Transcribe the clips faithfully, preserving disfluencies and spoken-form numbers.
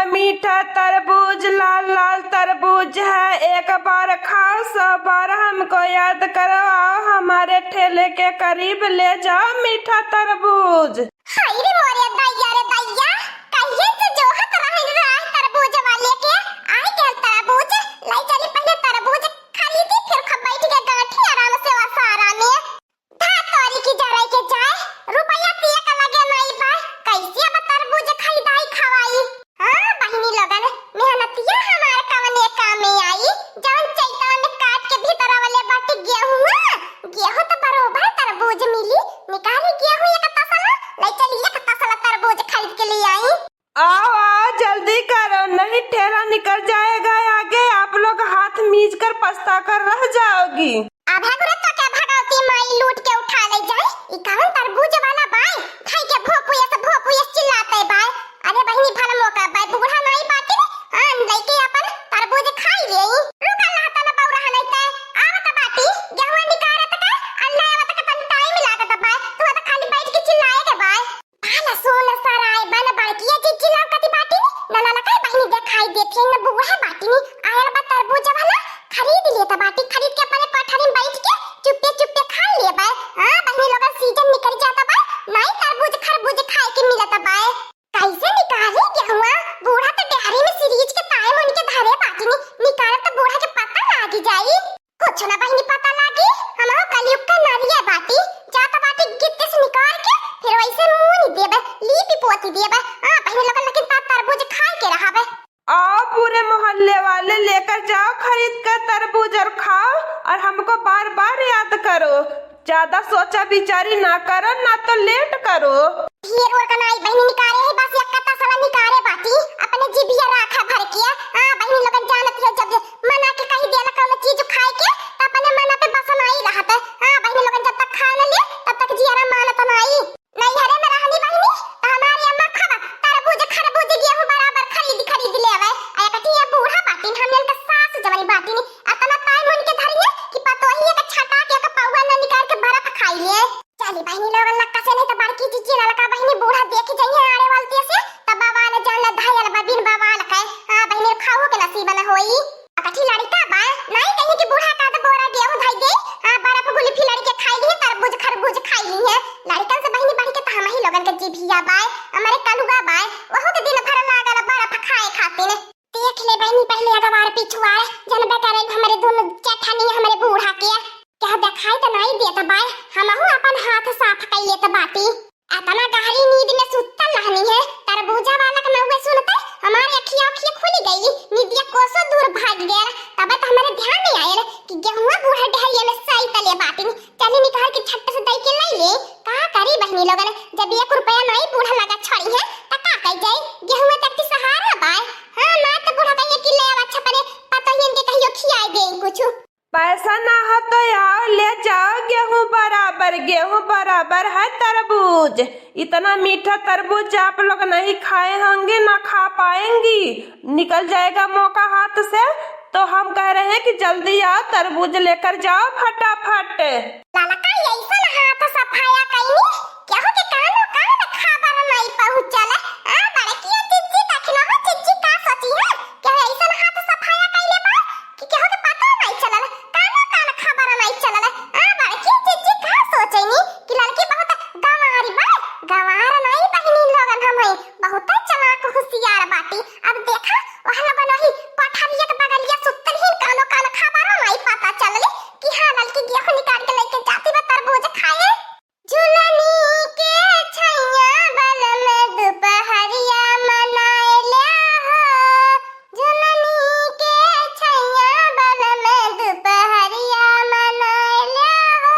मीठा तरबूज, लाल लाल तरबूज है, एक बार खाओ, सौ बार हमको याद करो, आओ हमारे ठेले के करीब, ले जाओ मीठा तरबूज। हाय रे मोरे दैया रे दैया, कहिए से जोहत रहल रहा तरबूज वाले के, आइ गइल तरबूज, लाई चली पहिले तरबूज खरीदी, फिर खूब बैठ के गांठी आराम से वसारा में। धा तोरी की जराई के जाए, रुपया तिया का लगे नाई बा, कैसे अब तरबूज खरीदाई खवाई? हाँ बहिनी लोगन, मेहनतिया हमार कवने काम में आई, जवन चैतवा में काट के भीतर वाले बाटी गेहूं, गेहूं तो बरोबर तरबूज मिली, निकाली गेहूं एक तसला, ले चली एक तसला तरबूज खरीद के ले आई। आओ, आओ, जल्दी करो, नहीं ठेला निकल जाएगा आगे, आप लोग हाथ मीज कर पछता कर रह जाओगी। अब है गुरु तो क्या भगवती माई लूट के उठा ले जाए, ई कौन तरबूज वाला बाय, खाई के भोपुए से भोपुए चिल्लाते बाय। अरे बहिनी, भला मौका बाय, बूढ़ा नाई बाटी, हाँ, लइके अपन तरबूज खाई ले। रुका ला, तना बौरा नहीं ते, आवत बाटी, गेहूं निकारत का, अल्लाह आवत का तनी टाइम लागत बाय, तू तो खाली बैठ के चिल्लाए के बाय। बाला सोन सराय बन बड़किया जिज्जी लौकती बाटिन, न ललका बहिनी देखाई देत है, न बुआ बाटिन, आयल बा तरबूज वाला, खरीद लेत बाटी, खरीद के अपने कोठरी में बैठ के चुप्पे चुप्पे खा लेबे। हाँ बहिनी लोगन, सीजन निकल जाता बा, नाई तरबूज खरबूज खाए के मिलत बा। कैसे निकाली गेहुआ, बूढ़ा तो डेहरी में सीरीज के ताए मुन के धरे बाटिन, निकालब तो बूढ़ा के पता लागी जाई। कुछ ना बहिनी पता लागी, हमहू कलयुग के नरिया बाटी, जात बाटी गिट्टी से निकाल के, फिर वैसे मुनी देबे, लीपी पोती देबे। हाँ बहिनी लोगन, लेकिन ता तरबूज खाए के रहबे। आओ पूरे मोहल्ले वाले लेकर जाओ खरीद कर तरबूज और खाओ, और हमको बार बार याद करो। ज्यादा सोचा विचारी ना करो, ना तो लेट करो। ढेर ओर कनाई बहिनी निकारे है, बस यक्का तसला निकारे बाटी, अपने जिभिया राखा भर के। हाँ बहिनी लोगन, जानत है जब मना के कही देला कौनो चीज खाए के, त अपने मना पे बसनाई रहत। हाँ बहिनी लोगन, जब तक खा न ले, तब तक जियरा मानत नाई। नैहरे में रहनी बहिनी, त हमारी अम्मा खूब तरबूज, खरबूज, गेहूं बराबर खरीद, खरीद ले आवे। आ एकठी ये बूढ़ा बाटिन, हम इनका सास जवानी बाटिन, अतना ताई मुन के धरिए कि पतोहिए का छटा के एक पौवा न निकाल के बर्फ खाई ले। चली बहिनी लोगन, लक्का से नहीं तो बड़की जिज्जी ललका बहिनी बूढ़ा देख जइहे आड़े वालते से, तब बवाल जान ला धायल बा बिन बवाल के। हाँ बहिनी, खाओ के नसीब न होई। अकठी लड़का बा, नाई कहीं कि बूढ़ा का तो बोरा गेहूं धई दे, हाँ बर्फ गुल्फी लड़के खाई लिए, तरबूज खरबूज खाई लिए। लड़कन से बहिनी बढ़ के तो हम ही लोगन के जिभिया बाय, हमारे कलुआ बाय, वहू के दिन भर लागल बर्फ खाए खातिर। देख ले बहिनी, पहिले अगवार पिछुआर, जनबे करे हमरे दोनों चठनी हमरे बूढ़ा के। क्या देखाई त नाई देत बाय, हमहू अपन हाथ साफ कई लेत बाटी। अतना गहरी नींद में सुतल रहनी है, तरबूजा वाला के नौवे सुनते हमारी अखिया उखिया खुली गई, नींदिया कोसो दूर भाग गया। तबे तो हमारे ध्यान नहीं आयल कि गेहुआ बूढ़ा डहरिया में सही तले बाटिन। चली निकाल के झट से दई के लई ले। का करी बहिनी लोगन, जब एक रुपया नाई बूढ़ा लगा छोड़ी है, त का कई जाई? गेहुआ तक की सहारा बाय। हाँ, ना तो बूढ़ा कहिए कि ले आवा छपरे, पतोहियन के कहियो खियाई दे कुछ। पैसा ना हो तो आओ, ले जाओ गेहूं बराबर, गेहूं बराबर है तरबूज। इतना मीठा तरबूज आप लोग नहीं खाए होंगे, ना खा पाएंगी। निकल जाएगा मौका हाथ से, तो हम कह रहे हैं कि जल्दी आओ, तरबूज लेकर जाओ फटाफट। ललका ऐसन हाथ सफाया कइनी, केहू के कानो कान खबर नहीं पहुँचल। आ, बड़किया जिज्जी देखना हो, जिज्जी का सोची है? केहू ऐसन हाथ सफाया कइले बा कि केहू के पता नहीं चलल, कानो कान खबर नहीं चलल। आ, बड़की जिज्जी का सोचेनी कि लड़की बहुत गंवारी बा, गंवार नहीं बहिनी लोगन हम हई, बहुत चालाक होशियार बाटी। अब देखा, वह लोगन वही कोठरिया के बगलिया सुतल ही, कानो कान खबर नहीं पता चलल कि हाँ, लड़की गेहूं निकाल के लेके जाती बा तरबूज खाए। झुलनी के छैया बलम दुपहरिया मनाए ल्या हो, झुलनी के छैया बलम दुपहरिया मनाए ल्या हो।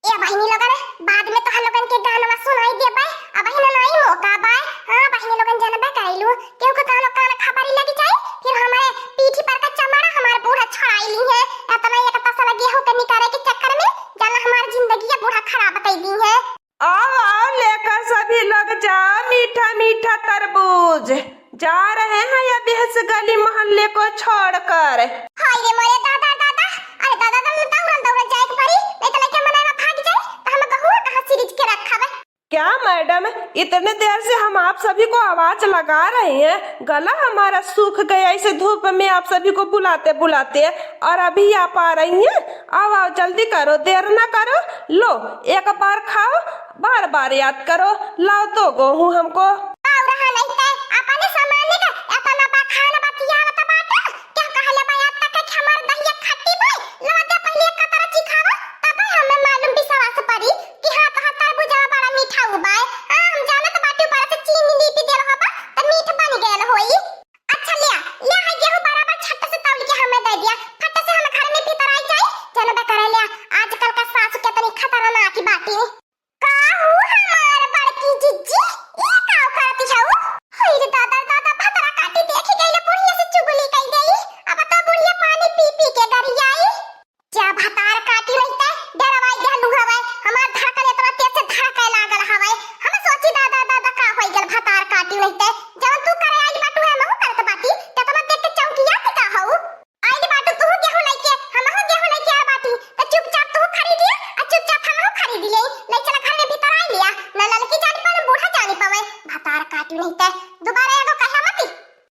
ए बहिनी लोगन, बाद में तोहर लोगन के गानवा सुनाई देबै, अबहिन नाई मौका बाय। हाँ बहिनी लोगन, जानबे कइलू, केहू के कानो कान खबरी लग जाई, फिर हमारे पीठी पर का चमड़ा हमार बूढ़ा छोड़ाई ली है। इतना एक तसला गेहूं के निकाले के चक्कर में जाना हमार जिंदगी बूढ़ा खराब कई दी है। आओ, आओ, लेकर सभी लोग जाओ मीठा मीठा तरबूज। जा रहे हैं अब इस गली मोहल्ले को छोड़कर। हाय रे मोरे दादा, दादा, अरे दादा, दादा, दौड़ल, दौड़ल जाए के पड़ी, नहीं तो लइका मनाए में भाग जाए, तो हम गहुआ कहाँ सीरीज के रखब? क्या मैडम, इतने देर से हम आप सभी को आवाज लगा रहे हैं, गला हमारा सूख गया इसे धूप में आप सभी को बुलाते बुलाते, और अभी आप आ रही हैं? आओ, आओ, जल्दी करो, देर ना करो। लो, एक बार खाओ, बार बार याद करो, लाओ दो गो हूँ हमको। आओ रहा नहीं तै, अपने सामने का एतना बखान बतियावत बाटे। क्या कहले बा आज तक कि हमार दहिया खट्टी बा? लावा दे पहिले एक कतरा चिखावा, तबे हमें मालूम विश्वास पड़ी कि हाँ, तोहार तरबूजवा बड़ा मीठा बा। हाँ, हम जानत बाटी ऊपर से चीनी लीपि देल होबा, त मीठ बन गयल होई। अच्छा, ले आ, ले आ, गेहूं बराबर छट्ट से तौल के हमें दे दिया। फट से हम घर में भीतर आई जाई, जानबे करे ले आ, आजकल का सास केतनी खतरनाक बाटी। का हो हमार बड़की जिज्जी, ई का करती हऊ? हई रे दादा, दादा, भतरा काटी देखि गइले, बुढ़िया से चुगली कई देई। अब तो बुढ़िया पानी पी पी के गरियाई। जा भतार काटी नहीं ते, डरवाई देहलू हवे। हमार धड़कन एतना तेज से धड़के लागल हवे। हम सोची दादा, दादा, का होई गल भतार काटी नहीं ते। जवन तू करे आइल बाटू है, हमहू करत बाटी। तेतना देख के चौकिया के का हऊ? आइल बाटू तू गेहूं लइके, हमहू गेहूं लइके आ बाटी। त चुपचाप तू खरीदिए, आ चुपचाप हमहू खरीद लिए। ले चला घर में भीतर आई लिया। ना ललकी जानी पावे, बूढ़ा जानी पावे। भतार काटी नहीं ते, दोबारा एगो कहे मती।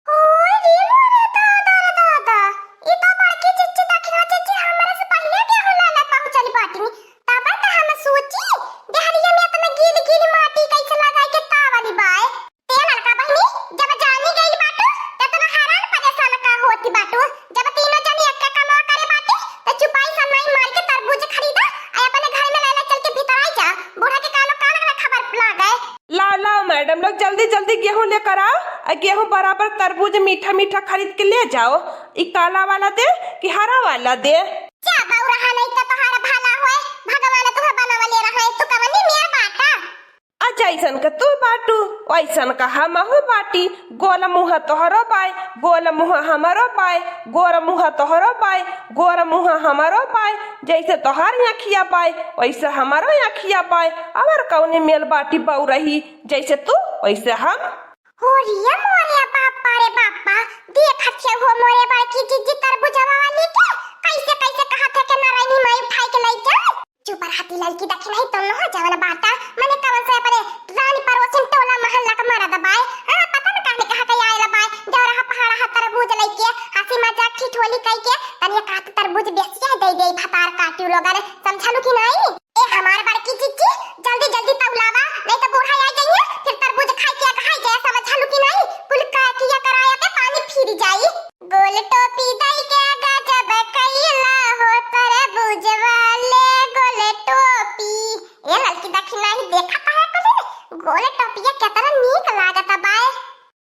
ओए रे मोरे दादा रे दादा, ई तो बड़की चिच्ची दखिना चिच्ची हमरे से पहिले गेहूं लेले पहुंचल बाटी। तबे त हम सोची, देहरिया में इतना गील गील माटी कैसे लगाई के तावली बाय? ते ललका बहिनी, जब जानी गइल बाटू, त इतना हैरान परेशान का होती बाटू? जब तीनों जनी एक्के कमवा करे बाटी, त चुपाई सन्नाई मार के तरबूज खरीदा, आ अपने घर में लेले चल के भीतर आई जा। बूढ़ा के कानो कान में खबर लागे। लाओ, लाओ मैडम लोग, जल्दी जल्दी गेहूं लेकर आओ। आ गेहूं बराबर तरबूज मीठा मीठा खरीद के ले जाओ। ई काला वाला दे कि हरा वाला दे? जा बउरहा, नहीं तो तोहार भला होए, भगवान तुहे बनवले रहे, तू कवनी मेर बाटा। आ जैसन का तू बाटू, वैसन का हमहू बाटी। गोल मुँह तोहरो बाय, गोल मुँह हमरो बाय, गोर मुँह तोहरो बाय, गोर मुँह हमरो बाय। जैसे तोहार आँखिया बाय, वैसे हमरो आँखिया बाय। अवर कौने मेल बाटी बउरही, जैसे तू, वैसे हम। हो रिया मोरे बापा रे बापा, देखत है हो मोरे बड़की जिज्जी तरबुजवा वाली के, कैसे कैसे कहत है कि नारायणी माई उठाई के लाई जा। चुप रहती ललकी दखिनही, तुम न हो जवन बाटा, मने कवन से अपने रानी पड़ोसिन टोला महल्ला का मरद बाय। हाँ, पता न कहने कहाँ के आयल बाय, जौरहा पहाड़ा हा तरबूज लइके, हँसी मजाक ठिठोली कइके, तनिया कहत तरबूज बेचिया दे दे भतार काटियो लोगन, समझलू कि नहीं? ए हमार बड़की जिज्जी, जल्दी जल्दी तौलावा, नहीं तो बूढ़ा आ जाइए, फिर तरबूज खाए के अघाई जाए, समझलू कि नहीं? कुल का किया कराया के पानी फिर जाई। गोल टोपी दई के गजब कइला हो तरबूज वाले गोल टोपी। ए ललकी दखिनही, देखत है कुल गोल टोपिया केतना नीक लागत बाय।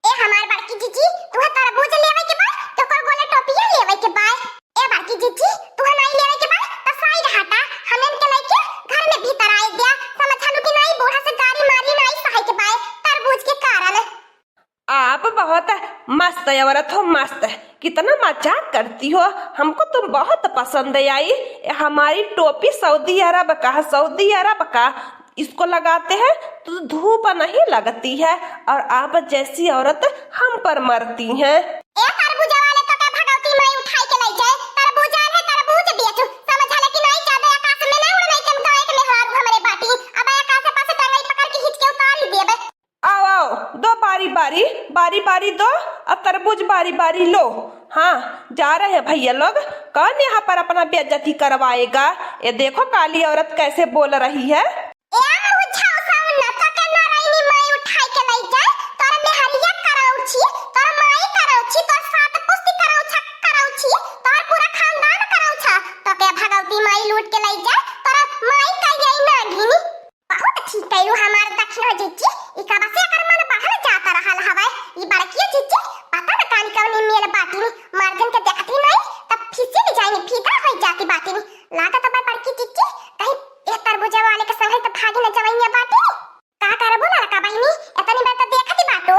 ए हमार बड़की जिज्जी, तुहे तरबूज लेवे के बाय, तो को गोल टोपिया लेवे के बाय। ए बड़की जिज्जी, तुहे नाई लेवे के बाय, तो साइड हटा, हमन के लइके घर में भीतर आए दिया, समझलू कि नाई? बूढ़ा से गारी मारी नाई सहे के बाय, तरबूज के कारण। आप बहुत मस्त औरत हो, मस्त। कितना मजाक करती हो, हमको तुम बहुत पसंद आई। ये हमारी टोपी सऊदी अरब का है, सऊदी अरब का। इसको लगाते हैं तो धूप नहीं लगती है, और आप जैसी औरत हम पर मरती हैं। ए तरबूजा वाले, तो के भगवती माई उठाई के ले जाए? तरबूजा है, तरबूज बेचू, समझले कि नहीं? ज्यादा आकाश में ना उड़वे, के हम गाय के मेहरारू हमरे बाटी। अब आकाश पास टंगई पकड़ के खींच के उतार ही देबे। आओ, आओ, दो बारी बारी, बारी बारी दो, और तरबूज बारी बारी लो। हाँ, जा रहे हैं भैया लोग, कौन यहाँ पर अपना बेइज्जती करवाएगा? ये देखो काली औरत कैसे बोल रही है। ए मुझाऊ साउन, तो के नारायणी माई उठाई के ले जाए, तोर मेहरिया करौछी, तोर माई करौछी, तोर सात पुस्ती करौछा, करौछी, तोर पूरा खानदान करौछा, तो के भगवती माई लूट के ले जाए, तोर माई का यही नागिनी। बहुत ठीक कइलू हमार दखिना जिज्जी, ई कब से एकर मन बढ़ल जात रहल हवे। ई बड़किया जिज्जी पता न कानी कवनी मेल बाटिनी, मर्दन के देखती नहीं तब फिसिल जाइनी, फिदा होई जाती बाटिनी। लागत बा बड़की जिज्जी कहीं ए तरबूजा वाले के संगे त भागी न जवैया बाटिनी। का करबू ललका बहिनी, एतनी बेर त देखती बाटू,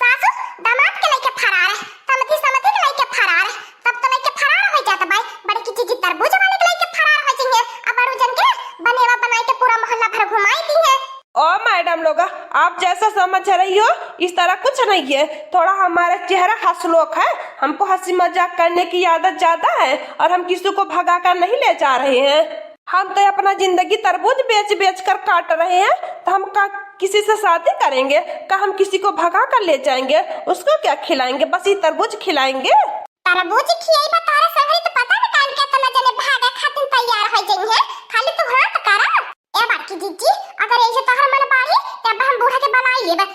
सासु दामाद के लइके फरार, समधी समधी के लइके फरार, तब तो लइके फरार हो जात बाय। बड़की जिज्जी तरबूज वाले के लइके फरार हो जइहे, अब बड़ू जन के बनेवा बनाई के पूरा मोहल्ला भर घुमाई दी है। ओ मैडम लोग, आप जैसा समझ रही हो इस तरह कुछ नहीं है, थोड़ा हमारा चेहरा हंसलोक है, हमको हंसी मजाक करने की आदत ज्यादा है और हम किसी को भगा कर नहीं ले जा रहे हैं। हम तो अपना जिंदगी तरबूज बेच बेच कर काट रहे हैं, तो हम का किसी से शादी करेंगे? का हम किसी को भगा कर ले जाएंगे? उसको क्या खिलाएंगे? बस ये तरबूज खिलाएंगे। तरबूज खियाई बा तोहरा संगरी, तो पता न कान के इतना जने भागे खातिर तैयार हो जाई है। खाली तू हाथ करा। ए बड़की जीजी, अगर ऐसे तोहर मन बाढ़ी, तब हम बूढ़ा के बुलाई लेबे।